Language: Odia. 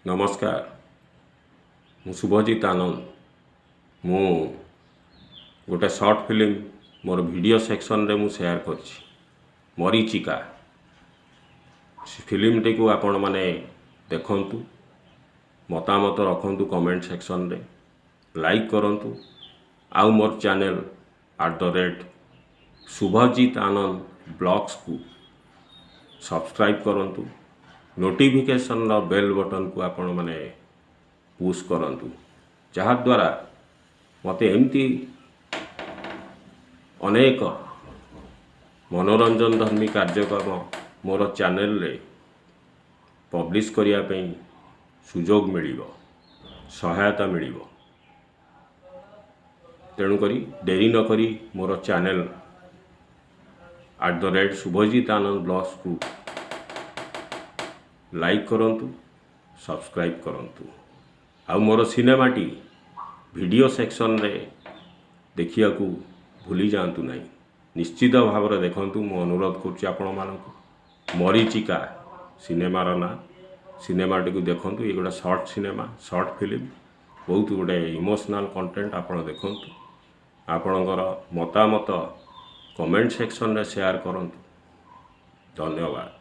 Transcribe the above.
ନମସ୍କାର, ମୁଁ ଶୁଭଜିତ ଆନନ୍ଦ। ମୁଁ ଗୋଟେ ସର୍ଟ ଫିଲ୍ମ ମୋର ଭିଡ଼ିଓ ସେକ୍ସନରେ ମୁଁ ସେୟାର କରିଛି, ମରିଚିକା। ଫିଲ୍ମଟିକୁ ଆପଣମାନେ ଦେଖନ୍ତୁ, ମତାମତ ରଖନ୍ତୁ କମେଣ୍ଟ ସେକ୍ସନରେ, ଲାଇକ୍ କରନ୍ତୁ ଆଉ ମୋର ଚ୍ୟାନେଲ୍ @ଶୁଭଜିତ ଆନନ୍ଦ ବ୍ଲଗ୍ସକୁ ସବସ୍କ୍ରାଇବ୍ କରନ୍ତୁ। ନୋଟିଫିକେସନ୍ର ବେଲ୍ ବଟନ୍କୁ ଆପଣମାନେ ପୁସ୍ କରନ୍ତୁ, ଯାହାଦ୍ୱାରା ମୋତେ ଏମିତି ଅନେକ ମନୋରଞ୍ଜନ ଧର୍ମୀ କାର୍ଯ୍ୟକ୍ରମ ମୋର ଚ୍ୟାନେଲରେ ପବ୍ଲିଶ କରିବା ପାଇଁ ସୁଯୋଗ ମିଳିବ, ସହାୟତା ମିଳିବ। ତେଣୁକରି ଡେରି ନକରି ମୋର ଚ୍ୟାନେଲ୍ @ଶୁଭଜିତ ଆନନ୍ଦ ବ୍ଲଗ୍ସକୁ ଲାଇକ୍ କରନ୍ତୁ, ସବସ୍କ୍ରାଇବ୍ କରନ୍ତୁ ଆଉ ମୋର ସିନେମାଟି ଭିଡ଼ିଓ ସେକ୍ସନରେ ଦେଖିବାକୁ ଭୁଲି ଯାଆନ୍ତୁ ନାହିଁ। ନିଶ୍ଚିତ ଭାବରେ ଦେଖନ୍ତୁ, ମୁଁ ଅନୁରୋଧ କରୁଛି ଆପଣମାନଙ୍କୁ। ମରିଚିକା ସିନେମାର ନାଁ। ସିନେମାଟିକୁ ଦେଖନ୍ତୁ। ଇଏ ଗୋଟେ ସର୍ଟ ସିନେମା, ସର୍ଟ ଫିଲ୍ମ, ବହୁତ ଗୋଟେ ଇମୋସନାଲ୍ କଣ୍ଟେଣ୍ଟ। ଆପଣ ଦେଖନ୍ତୁ, ଆପଣଙ୍କର ମତାମତ କମେଣ୍ଟ ସେକ୍ସନରେ ସେୟାର କରନ୍ତୁ। ଧନ୍ୟବାଦ।